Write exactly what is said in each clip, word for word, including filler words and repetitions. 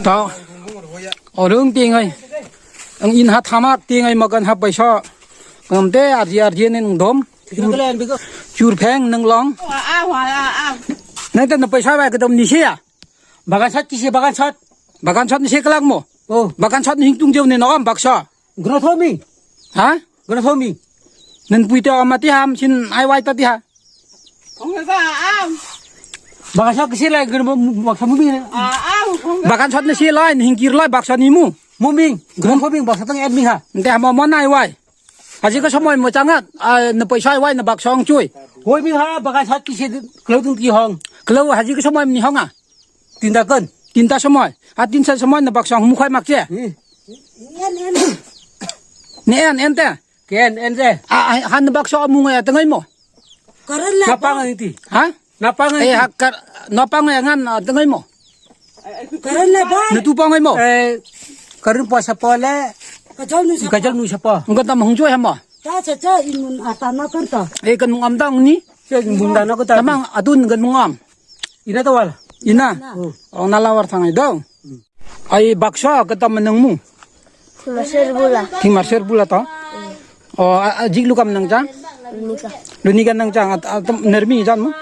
Tao. Orang tingai. Ang in ha thamak tingai makan ha paisa. Ngamte arji arji nen dom. Chur pheng nang long. Nang ta na paisa ba kedam ni sia. Bagan sat kisi bagan sat. Bagan sat ni se kelak mo. Oh. Bagan sat ni hing tung jeu ni noam baksa. Gana thomi. Ha? Gana thomi. Nen puita amati ham sin ai wai ta ti ha. Bagan sat kisi lai gana baksa mumi. Bagan sat ni se lai hing kir lai baksa ni mu. Mumi. Gana thomi baksa tang admi ha. Nte ham mo nai wai. Haji ko somoi mo changat. Ai na paisa ai wai na baksa ong chui. Hoi mi ha bagan sat kisi klau tung ti hong. Klau haji ko somoi ni honga. Tinta kan? Tinta somoi. Ha tinta somoi na baksa hum khoi mak che. Hmm. Ni en en te. Ken en te. A, a, han baksa mung ya tengai mo. Karan la. Napang ani ti. Ha? Napang ani. Eh, ha kar, napang ya ngan, ah, tengai mo. Karan la ba. Netu pangai mo. Eh, karan puasa pole. Kajal nu sapa. Kajal nu sapa. Engko tam hung choi hama. Ta cha cha imun ata na kan ta. Eh, kan mung am dang ni. Che mung da na ko ta. Tamang adun kan mung am. Ina to wal. Ina. Hmm. Oh, nala war thangai do. Ai baksa kata menengmu. Thingmar ser bula. Thingmar ser bula to. Oh, a, a, jik lukam nang jang. Lunika. Lunika nang jang at, at nermi jan mo.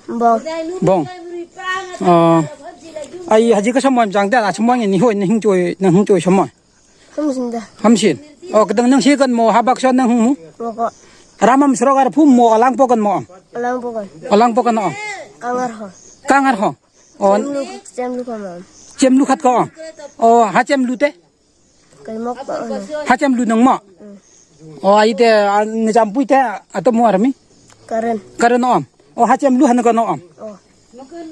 Bong. Bong. Oh. Ai haji ka samoy jang da, a samoy ni hoi ni hing choi, ni hing choi samoy. Hamsin da. Hamsin. Oh, kedeng nang si kan mo habak so nang hung mo. Moko. Ramam srok ar phum mo alang pokan mo. Alang pokan. Alang pokan o. Kangar ho. Kangar ho. Oh. Chemlu, chemlu kama. Chemlu khat ko. Oh, ha chemlu te. Kaimok pa ono. Ha chemlu nang mo. Hmm. Oh, ai te, ah, ni champui te ato mo armi. Karen. Karen om. Oh, ha chemlu han ko no om. Oh.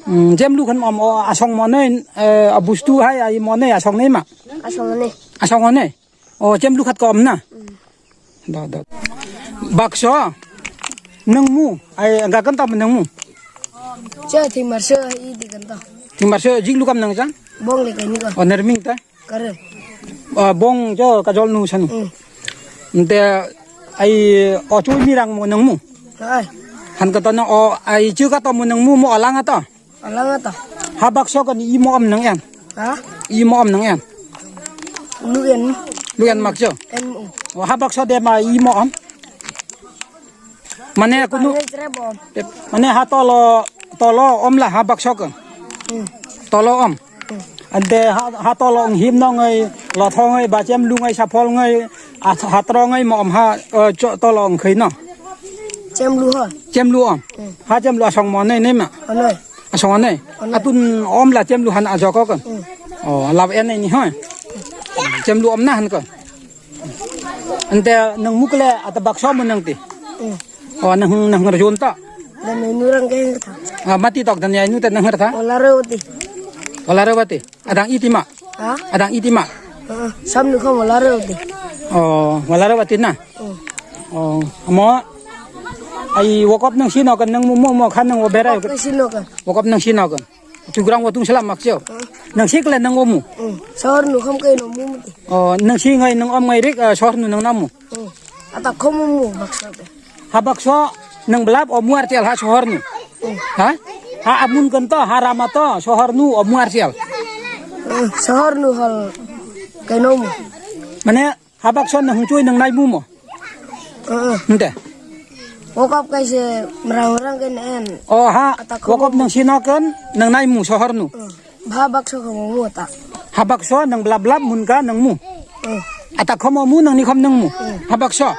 Hmm, chemlu khan om, oh, asong mo nei, eh, abustu hai ai mo nei asong nei ma. Asong nei. Asong nei. Oh, chemlu khat ko om na. Hmm. Da, da. Bakso. Nang mu. Ai, ga kan tam nang mu. Che thingmar se i di kan ta. Thingmar se jik lukam nang jang. Bong le kai ni ko. Oh, nerming ta. Kare. Ah, bong jo kajol nu sanu. Hmm. Nte ai o chui mirang mo nang mu. Ai. Han ka to no o ai chu ka to mo nang mu mo alang ato. Alang ato. Habak so kan i mo am nang en. Ha? I mo am nang en. Lu en. Lu en mak jo. En mo. O habak so de ma i mo am. Mane kunu, mane ha tolo, tolo om la ha bakso kang. Hmm. Tolo om. Hmm. Ante ha, ha tolo him nong ai, lothong ai, bachem lung ai, saphol ngai, ha tro ngai mo om ha, eh, cho-, tolo ong khai no. Chem lu ha. Chem lu om. Hmm. Ha chem lu asong mo nei nei ma. Anai. Asong anai. Anai. Atun om la chem lu han ajoko kang. Hmm. Oh, lab en nei ni hoi. Chem lu om na han kang. Ante nang mukle ata bakso mo nang ti. Hmm. Oh, nang, nang rajun ta. Dan nurang ke ta. Ah, mati tok dan ya inu ta nang ta. Olarewati. Olarewati. Adang iti ma. Ha? Adang iti ma. Heeh, samnu kho olarewati. Oh, olarewati na. Hmm. Oh, mo ai wokop nang sino kan nang mo mo khan nang o berai. Wokop nang sino kan. Wokop nang sino kan. Tugrang watung selam maksio. Hmm. Nang sikle nang omu. Hmm. Sahor nu kham kai no mu muti. Oh, nang si ngai nang om ngai rik, ah, sahor nu nang namu. Hmm. Ata khomu mu baksa te. Ha bakso nang belap omu artial ha sahor nu. Hmm. Ha? Ha amun kan to, ha rama to, sahor nu omu artial. Hmm. Sahor nu hal kai no mu. Mane Habak son nang hung chui nang nai mu mo? Heeh. Nte. Wokop kai se merang merang kai na en. Oh ha. Ata khomo. Wokop nang sino kan nang nai mu sohor nu. Hmm. Bha bakso khomo mu ta. Habak so nang belap belap mun ka nang mu. Hmm. Ata khomo mu nang ni khom nang mu. Hmm. Habak so.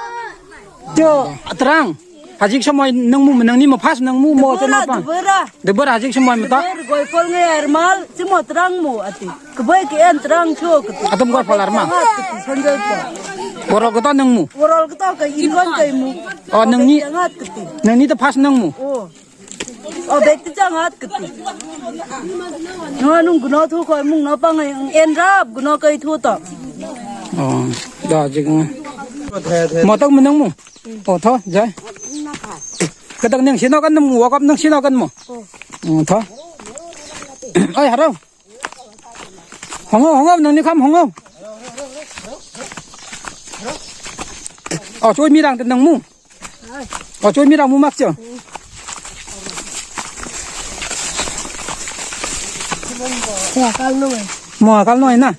Jo atrang. Hajik somoi nang mu, nang ni mo first nang mu mo chana pa. Debora, debora. Debora hajik somoi mo ta. Debor goi pol ngai armal, chimo trang mu ati. Kebai ke en trang cho kati. Atom goi pol armal. Ngat kati, sanjai pa. Borol kata nang mu. Borol kata ka ikon kai mu. Oh, nang ni. Ngat kati. Nang ni ta first nang mu. Oh. Oh, bek ti chang hat kati. No nung guno thu koi mung no pa ngai en rap guno kai thu to. Oh, da jik. Mo tak menang mu. Oh, tho, jai. Kedak nang sino kan nemu, wakap nang sino kan mo. Oh, tho. Ai, haro. Hongo, hongo, nang ni kam hongo. O choi mirang te nang mu. O choi mirang mu mak cho. Ya, kal no. Mo kal no na.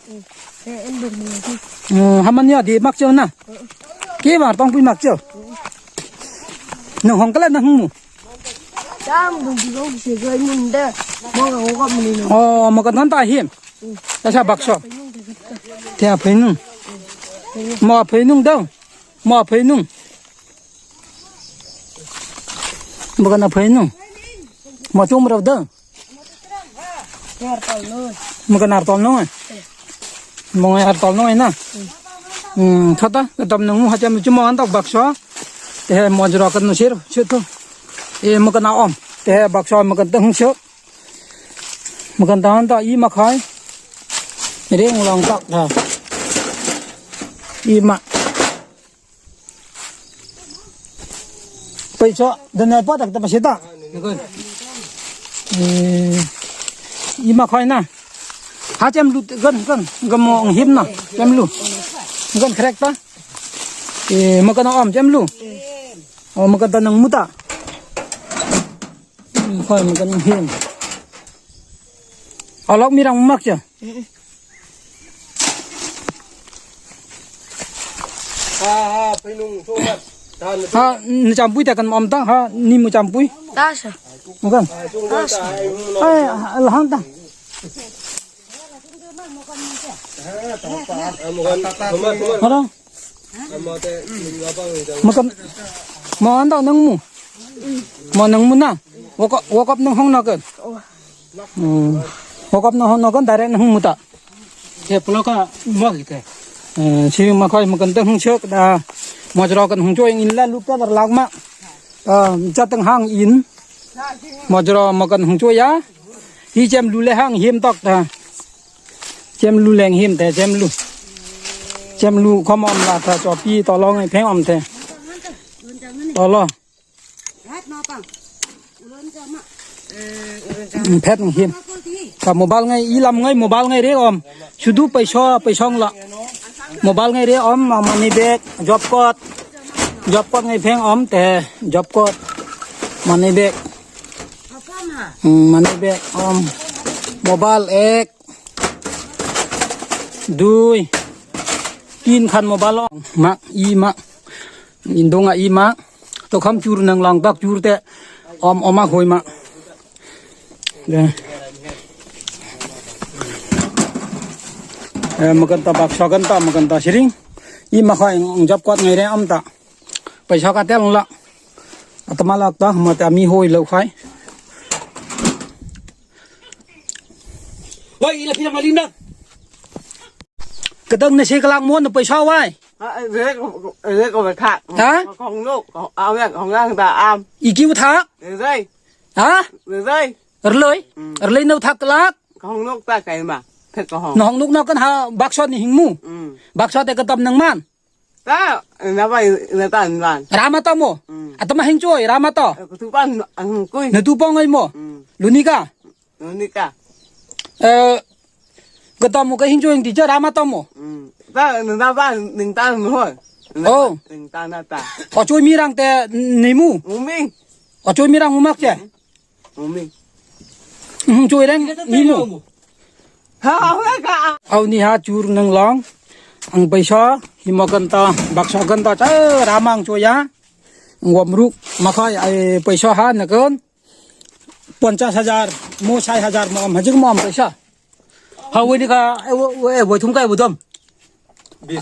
Eh, em buk mo. Hmm, hamani adi mak cho na. Ke bar tong pui mak cho. Nang hong kala nang mu. Tam buk di go se go mun de. Mo ga go mun ni. O, mo ka don ta him. Tasa bakso. Te a phainung. Mo a phainung dau. Mo a phainung. Bukan a phainung. Mo chum rau dau. Mo kan ar tol nung. Mo ngai ar tol nung na. Hmm, thata, tam nung mu hacham chum mo antok bakso. Te mo jro kan sir, sir tu. E mo kan a om. Te bakso mo kan tang sir. Makan tahan ta i ma khai. Reng long tak ta. I ma. Paisa dan apa tak ta paisa ta. Eh, i ma khai na. Ha chem lu gan gan gamo him na chem lu. Gan krek ta. Eh, makan om chem lu. Oh, makan ta nang muta. Khoi mo kan hin. Alok mirang mak cha. Ha, ha, phainung, chungmat. Ha, ni champui ta kan om ta, ha, ni mu champui. Ta sa. Mo kan. Ai, lahang ta. Haro. Makan, mo anda nang mu. Mo nang mu na. Wokop, wokop nang hong nakan. Hmm. Wokop nang hong nakan, direct nang mu ta. Te pulo ka mo ki te. Eh, si ma khoi makan te hong suk da. Mo jro kan hong choi in la lu ta dar lak ma. Ah, jatang hang in. Mo jro makan hong choi ya. Hi chem lu le hang him tok ta. Chem lu leng him te, chem lu. Chem lu khom om la ta, chopi tolo ngai pheng om te. Tolo. Phet ngai him. Ta mobile ngai, ilam ngai, mobile ngai re om. Sudu paisa, paisa ong la. Mobile ngai re om, ma-, money bag, job card. Job card ngai pheng om te, job card. Money bag. Hmm, money bag om. Mobile ek. Dui. Tin khan mobile ong. Ma, i ma. Indonga i ma. To kham chur nang lang tak chur te. Om, oma hoi ma. De. Eh, makan ta baksa kan ta, makan ta siring. I ma khai, job card ngai re om ta. Paisa ka tel la. Atama lak ta, mate ami hoi lo khai. Wai, ila pina malinda. Kedang nasi kelak mon paisa wai. Ha, rek, rek ko tha. Ha? Khong nok, khong awek, khong yang ta am. Iki u tha? Rek. Ha? Rek. Erloi? Hmm. Erloi no thak kelak? Khong nok ta kai ma. Thek ko hong. Nohong nuk no kan ha bakso ni hingmu. Hmm. Bakso te ketam nang man. Ta, na bai, na ta, na. Rama ta mo. Hmm. Atama hing choi, rama ta. Eh, kutupan, ang kui. Na tu pong ai mo. Hmm. Lunika. Lunika. Eh, kata mo ka hing choi di cha rama ta mo. Hmm. Ta, na ba, ning ta mo. Oh. Ning ta na ta. O choi mirang te nimu. Umi. O choi mirang umak che. Hmm. Umi. Hmm, choi reng nimu. Ha, ha, ha. Au ni ha chur nang long. Ang paisa, himo kan ta, baksa kan ta, cha, ramang choya. Ngom ruk, makai, ai, paisa ha, nakan. Ponchas hajar, mo sai hajar, mo am, hajik mo am paisa. Ha, wini ka, e, wo, wo, e, wo, thum ka, e, wo dom.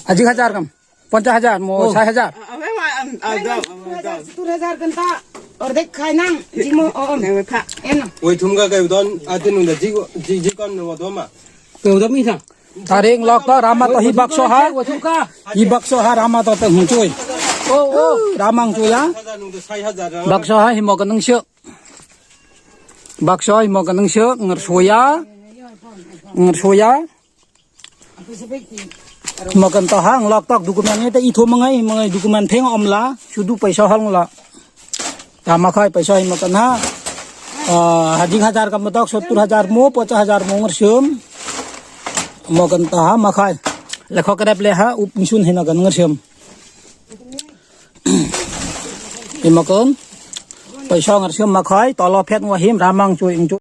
Hajik hajar kam. Ponchas hajar, mo sai hajar. Ame ma, am, am, dom, am, dom. Sottur hajar kan ta, ordek khai nang, jimo, o, om. Nang kha. Eno. Woi thum ka kai don, atin unda ji, ji, ji kon no do ma. Kai don mi sa. Taring lok to rama to hi bakso ha. Woi thum ka. Hi bakso ha rama to te hung choi. O, o. Ramang choi ya. Bakso ha himo ka nang sio. Bakso himo ka nang sio, ngar soya. Ngar soya. Makan ta hang lak tak dokumen ngai ta itho mangai, mangai dokumen theng om la, sudu paisa hang la. Tama khai paisa hi makan ha. Ah, hajik hajar ka matak sottur hajar mo, pocha hajar mo ngar sum. Makan ta ha makhai. Lekho kerep le ha, up misun hina kan ngar sum. Imakon. Paisa ngar sum makhai, tolo phet ngwa him ramang chu ing chu